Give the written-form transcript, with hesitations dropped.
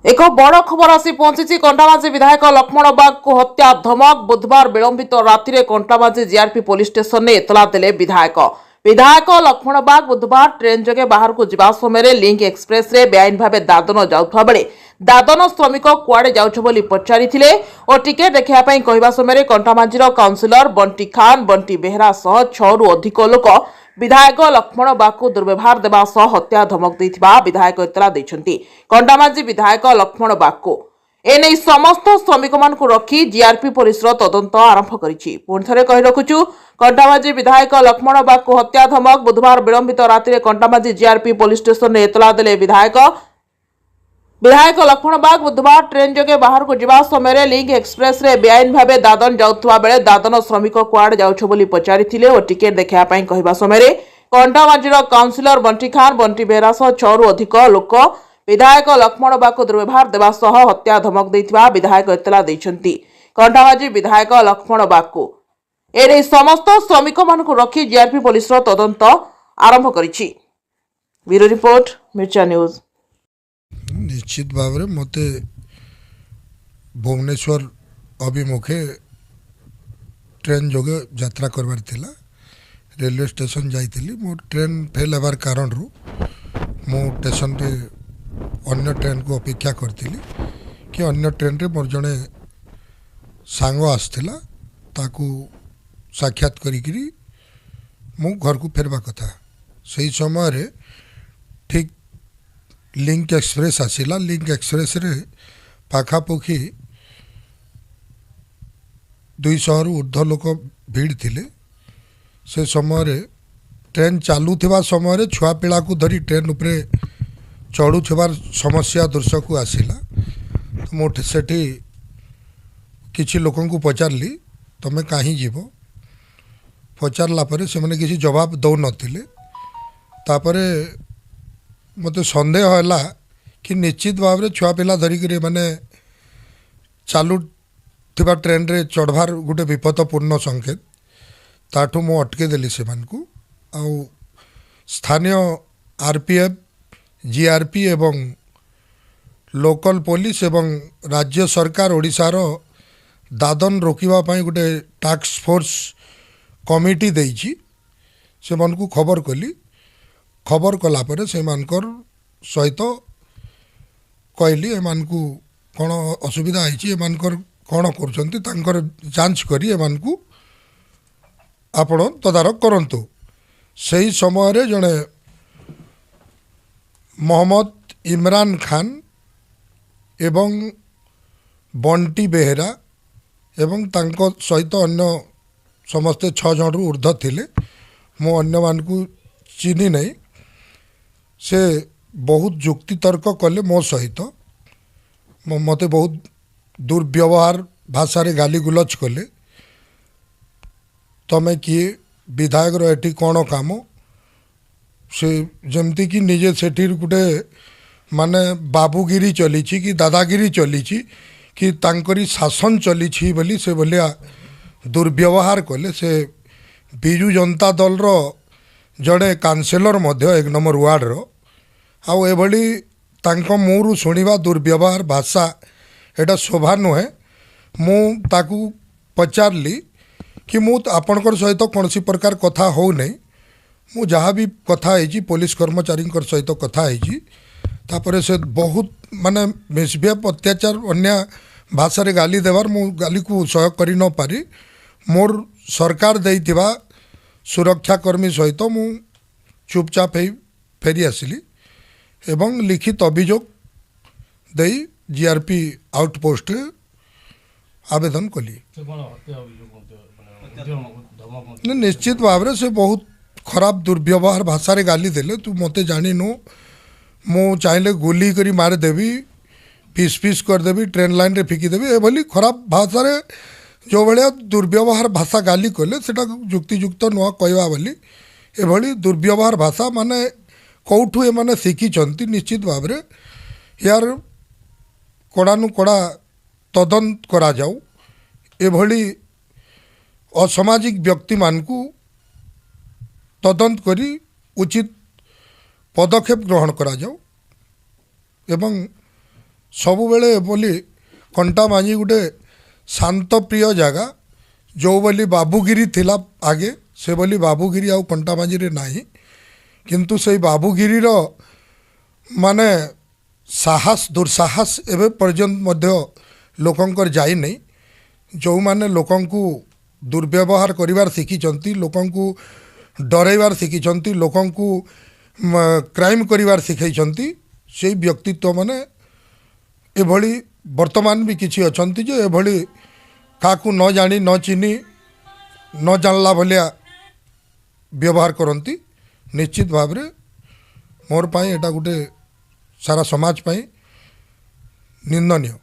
ଏକ ବଡ଼ ଖବର ଆସି ପହଞ୍ଚିଛି। କଣ୍ଟାବାଞ୍ଜି ବିଧାୟକ ଲକ୍ଷ୍ମଣ ବାଗକୁ ହତ୍ୟା ଧମକ। ବୁଧବାର ବିଳମ୍ବିତ ରାତିରେ କଣ୍ଟାବାଞ୍ଜି ଜିଆରପି ପୋଲିସ ଷ୍ଟେସନରେ ଏତଲା ଦେଲେ ବିଧାୟକ। ବିଧାୟକ ଲକ୍ଷ୍ମଣ ବାଗ ବୁଧବାର ଟ୍ରେନ୍ ଯୋଗେ ବାହାରକୁ ଯିବା ସମୟରେ ଲିଙ୍କ ଏକ୍ସପ୍ରେସରେ ବେଆଇନ ଭାବେ ଦାଦନ ଯାଉଥିବା ବେଳେ ଦାଦନ ଶ୍ରମିକ କୁଆଡ଼େ ଯାଉଛ ବୋଲି ପଚାରିଥିଲେ ଓ ଟିକେଟ୍ ଦେଖିବା ପାଇଁ କହିବା ସମୟରେ କଣ୍ଟାବାଞ୍ଜିର କାଉନସିଲର ବଣ୍ଟି ଖାନ, ବଣ୍ଟି ବେହେରା ସହ 6ରୁ ଅଧିକ ଲୋକ ବିଧାୟକ ଲକ୍ଷ୍ମଣ ବାଗକୁ ଦୁର୍ବ୍ୟବହାର ଦେବା ସହ ହତ୍ୟା ଧମକ ଦେଇଥିବା ବିଧାୟକ ଏତଲା ଦେଇଛନ୍ତି। କଣ୍ଟାବାଞ୍ଜି ବିଧାୟକ ଲକ୍ଷ୍ମଣ ବାଗକୁ ଏନେଇ ସମସ୍ତ ଶ୍ରମିକମାନଙ୍କୁ ରଖି ଜିଆରପି ପୋଲିସର ତଦନ୍ତ ଆରମ୍ଭ କରିଛି। ପୁଣି ଥରେ କହି ରଖୁଛୁ, କଣ୍ଟାବାଞ୍ଜି ବିଧାୟକ ଲକ୍ଷ୍ମଣ ବାଗକୁ ହତ୍ୟା ଧମକ। ବୁଧବାର ବିଳମ୍ବିତ ରାତିରେ କଣ୍ଟାବାଞ୍ଜି ଜିଆରପି ପୋଲିସ ଷ୍ଟେସନରେ ଏତଲା ଦେଲେ ବିଧାୟକ। ବିଧାୟକ ଲକ୍ଷ୍ମଣ ବାଗ ବୁଧବାର ଟ୍ରେନ୍ ଯୋଗେ ବାହାରକୁ ଯିବା ସମୟରେ ଲିଙ୍କ ଏକ୍ସପ୍ରେସରେ ବେଆଇନ ଭାବେ ଦାଦନ ଯାଉଥିବା ବେଳେ ଦାଦନ ଶ୍ରମିକ କୁଆଡ଼େ ଯାଉଛ ବୋଲି ପଚାରିଥିଲେ ଓ ଟିକେଟ୍ ଦେଖିବା ପାଇଁ କହିବା ସମୟରେ କଣ୍ଟାବାଞ୍ଜିର କାଉନସିଲର ବଣ୍ଟି ଖାନ, ବଣ୍ଟି ବେହେରା ସହ 6ରୁ ଅଧିକ ଲୋକ ବିଧାୟକ ଲକ୍ଷ୍ମଣ ବାଗକୁ ଦୁର୍ବ୍ୟବହାର ଦେବା ସହ ହତ୍ୟା ଧମକ ଦେଇଥିବା ବିଧାୟକ ଏତଲା ଦେଇଛନ୍ତି। କଣ୍ଟାବାଞ୍ଜି ବିଧାୟକ ଲକ୍ଷ୍ମଣ ବାଗକୁ ଏନେଇ ସମସ୍ତ ଶ୍ରମିକମାନଙ୍କୁ ରଖି ଜିଆରପି ପୋଲିସର ତଦନ୍ତ ଆରମ୍ଭ କରିଛି। ବ୍ୟୁରୋ ରିପୋର୍ଟ, ମିର୍ଚା ନ୍ୟୁଜ୍। ନିଶ୍ଚିତ ଭାବରେ ମୋତେ ଭୁବନେଶ୍ୱର ଅଭିମୁଖେ ଟ୍ରେନ୍ ଯୋଗେ ଯାତ୍ରା କରିବାର ଥିଲା। ରେଲୱେ ଷ୍ଟେସନ୍ ଯାଇଥିଲି। ମୋ ଟ୍ରେନ୍ ଫେଲ୍ ହେବାର କାରଣରୁ ମୁଁ ଷ୍ଟେସନରେ ଅନ୍ୟ ଟ୍ରେନ୍କୁ ଅପେକ୍ଷା କରିଥିଲି କି ଅନ୍ୟ ଟ୍ରେନ୍ରେ ମୋର ଜଣେ ସାଙ୍ଗ ଆସିଥିଲା, ତାକୁ ସାକ୍ଷାତ କରିକିରି ମୁଁ ଘରକୁ ଫେରିବା କଥା। ସେହି ସମୟରେ ଠିକ୍ ଲିଙ୍କ ଏକ୍ସପ୍ରେସ୍ ଆସିଲା। ଲିଙ୍କ ଏକ୍ସପ୍ରେସ୍ରେ ପାଖାପାଖି 200ରୁ ଉର୍ଦ୍ଧ୍ୱ ଲୋକ ଭିଡ଼ ଥିଲେ। ସେ ସମୟରେ ଟ୍ରେନ୍ ଚାଲୁଥିବା ସମୟରେ ଛୁଆ ପିଲାକୁ ଧରି ଟ୍ରେନ୍ ଉପରେ ଚଢ଼ୁଥିବାର ସମସ୍ୟା ଦୃଶ୍ୟକୁ ଆସିଲା। ତ ମୁଁ ସେଠି କିଛି ଲୋକଙ୍କୁ ପଚାରିଲି, ତୁମେ କାହିଁ ଯିବ? ପଚାରିଲା ପରେ ସେମାନେ କିଛି ଜବାବ ଦେଉନଥିଲେ। ତାପରେ ମୋତେ ସନ୍ଦେହ ହେଲା କି ନିଶ୍ଚିତ ଭାବରେ ଛୁଆ ପିଲା ଧରିକିରି ମାନେ ଚାଲୁଥିବା ଟ୍ରେନ୍ରେ ଚଢ଼ବାର ଗୋଟେ ବିପଦପୂର୍ଣ୍ଣ ସଂକେତ। ତାଠୁ ମୁଁ ଅଟକେଇ ଦେଲି ସେମାନଙ୍କୁ ଆଉ ସ୍ଥାନୀୟ R P F, G R P ଏବଂ ଲୋକାଲ୍ ପୋଲିସ ଏବଂ ରାଜ୍ୟ ସରକାର ଓଡ଼ିଶାର ଦାଦନ ରୋକିବା ପାଇଁ ଗୋଟେ ଟାସ୍କ ଫୋର୍ସ କମିଟି ଦେଇଛି। ସେମାନଙ୍କୁ ଖବର କଲି। ଖବର କଲା ପରେ ସେମାନଙ୍କର ସହିତ କହିଲି, ଏମାନଙ୍କୁ କ'ଣ ଅସୁବିଧା ହେଇଛି, ଏମାନଙ୍କର କ'ଣ କରୁଛନ୍ତି, ତାଙ୍କର ଯାଞ୍ଚ କରି ଏମାନଙ୍କୁ ଆପଣ ତଦାରଖ କରନ୍ତୁ। ସେହି ସମୟରେ ଜଣେ ମହମ୍ମଦ ଇମରାନ ଖାନ ଏବଂ ବଣ୍ଟି ବେହେରା ଏବଂ ତାଙ୍କ ସହିତ ଅନ୍ୟ ସମସ୍ତେ 6 ଜଣରୁ ଉର୍ଦ୍ଧ୍ୱ ଥିଲେ। ମୁଁ ଅନ୍ୟମାନଙ୍କୁ ଚିହ୍ନି ନାହିଁ। ସେ ବହୁତ ଯୁକ୍ତିତର୍କ କଲେ ମୋ ସହିତ। ମୋତେ ବହୁତ ଦୁର୍ବ୍ୟବହାର ଭାଷାରେ ଗାଲିଗୁଲଜ କଲେ। ତମେ କିଏ? ବିଧାୟକର ଏଠି କ'ଣ କାମ? ସେ ଯେମିତିକି ନିଜେ ସେଠି ଗୋଟେ ମାନେ ବାବୁଗିରି ଚଲିଛି କି ଦାଦାଗିରି ଚଲିଛି କି ତାଙ୍କରି ଶାସନ ଚଲିଛି ବୋଲି ସେ ଭଳିଆ ଦୁର୍ବ୍ୟବହାର କଲେ। ସେ ବିଜୁ ଜନତା ଦଳର ଜଣେ କାଉନସିଲର ମଧ୍ୟ, 1 ନମ୍ବର ୱାର୍ଡ଼ର। ଆଉ ଏଭଳି ତାଙ୍କ ମୁହଁରୁ ଶୁଣିବା ଦୁର୍ବ୍ୟବହାର ଭାଷା, ଏଇଟା ଶୋଭା ନୁହେଁ। ମୁଁ ତାକୁ ପଚାରିଲି କି ମୁଁ ଆପଣଙ୍କର ସହିତ କୌଣସି ପ୍ରକାର କଥା ହେଉନାହିଁ, ମୁଁ ଯାହା ବି କଥା ହେଇଛି ପୋଲିସ କର୍ମଚାରୀଙ୍କର ସହିତ କଥା ହେଇଛି। ତାପରେ ସେ ବହୁତ ମାନେ ମିସବିହେଭ୍, ଅତ୍ୟାଚାର, ଅନ୍ୟ ଭାଷାରେ ଗାଲି ଦେବାର ମୁଁ ଗାଲିକୁ ସହ୍ୟ କରି ନପାରି ମୋର ସରକାର ଦେଇଥିବା ସୁରକ୍ଷାକର୍ମୀ ସହିତ ମୁଁ ଚୁପଚାପ ହେଇ ଫେରି ଆସିଲି ଏବଂ ଲିଖିତ ଅଭିଯୋଗ ଦେଇ ଜି ଆର୍ ପି ଆଉଟପୋଷ୍ଟରେ ଆବେଦନ କଲି। ସେ କ'ଣ ହତ୍ୟା ଅଭିଯୋଗ ମଧ୍ୟ ମାନେ ଧମକ ମଧ୍ୟ? ନିଶ୍ଚିତ ଭାବରେ ସେ ବହୁତ ଖରାପ ଦୁର୍ବ୍ୟବହାର ଭାଷାରେ ଗାଲି ଦେଲେ। ତୁ ମୋତେ ଜାଣିନୁ, ମୁଁ ଚାହିଁଲେ ଗୁଲି କରି ମାରିଦେବି, ପିସ୍ ପିସ୍ କରିଦେବି, ଟ୍ରେନ୍ ଲାଇନ୍ରେ ଫିକିଦେବି, ଏଭଳି ଖରାପ ଭାଷାରେ ଯେଉଁଭଳିଆ ଦୁର୍ବ୍ୟବହାର ଭାଷା ଗାଲି କଲେ, ସେଟା ଯୁକ୍ତିଯୁକ୍ତ ନୁହଁ କହିବା ବୋଲି। ଏଭଳି ଦୁର୍ବ୍ୟବହାର ଭାଷା ମାନେ କେଉଁଠୁ ଏମାନେ ଶିଖିଛନ୍ତି? ନିଶ୍ଚିତ ଭାବରେ ୟାର କଡ଼ାନୁ କଡ଼ା ତଦନ୍ତ କରାଯାଉ। ଏଭଳି ଅସାମାଜିକ ବ୍ୟକ୍ତିମାନଙ୍କୁ ତଦନ୍ତ କରି ଉଚିତ ପଦକ୍ଷେପ ଗ୍ରହଣ କରାଯାଉ ଏବଂ ସବୁବେଳେ ବୋଲି କଣ୍ଟାବାଞ୍ଜି ଗୋଟେ ଶାନ୍ତପ୍ରିୟ ଜାଗା, ଯେଉଁ ବୋଲି ବାବୁଗିରି ଥିଲା ଆଗେ, ସେ ବୋଲି ବାବୁଗିରି ଆଉ କଣ୍ଟାବାଞ୍ଜିରେ ନାହିଁ। କିନ୍ତୁ ସେଇ ବାବୁଗିରିର ମାନେ ସାହସ, ଦୁଃସାହସ ଏବେ ପର୍ଯ୍ୟନ୍ତ ମଧ୍ୟ ଲୋକଙ୍କର ଯାଇନାହିଁ। ଯେଉଁମାନେ ଲୋକଙ୍କୁ ଦୁର୍ବ୍ୟବହାର କରିବାର ଶିଖିଛନ୍ତି, ଲୋକଙ୍କୁ ଡରାଇବାର ଶିଖିଛନ୍ତି, ଲୋକଙ୍କୁ କ୍ରାଇମ୍ କରିବାର ଶିଖେଇଛନ୍ତି, ସେଇ ବ୍ୟକ୍ତିତ୍ୱ ମାନେ ଏଭଳି ବର୍ତ୍ତମାନ ବି କିଛି ଅଛନ୍ତି ଯେ ଏଭଳି କାହାକୁ ନ ଜାଣି, ନ ଚିହ୍ନି, ନ ଜାଣିଲା ଭଳିଆ ବ୍ୟବହାର କରନ୍ତି। ନିଶ୍ଚିତ ଭାବରେ ମୋର ପାଇଁ ଏଇଟା ଗୋଟେ ସାରା ସମାଜ ପାଇଁ ନିନ୍ଦନୀୟ।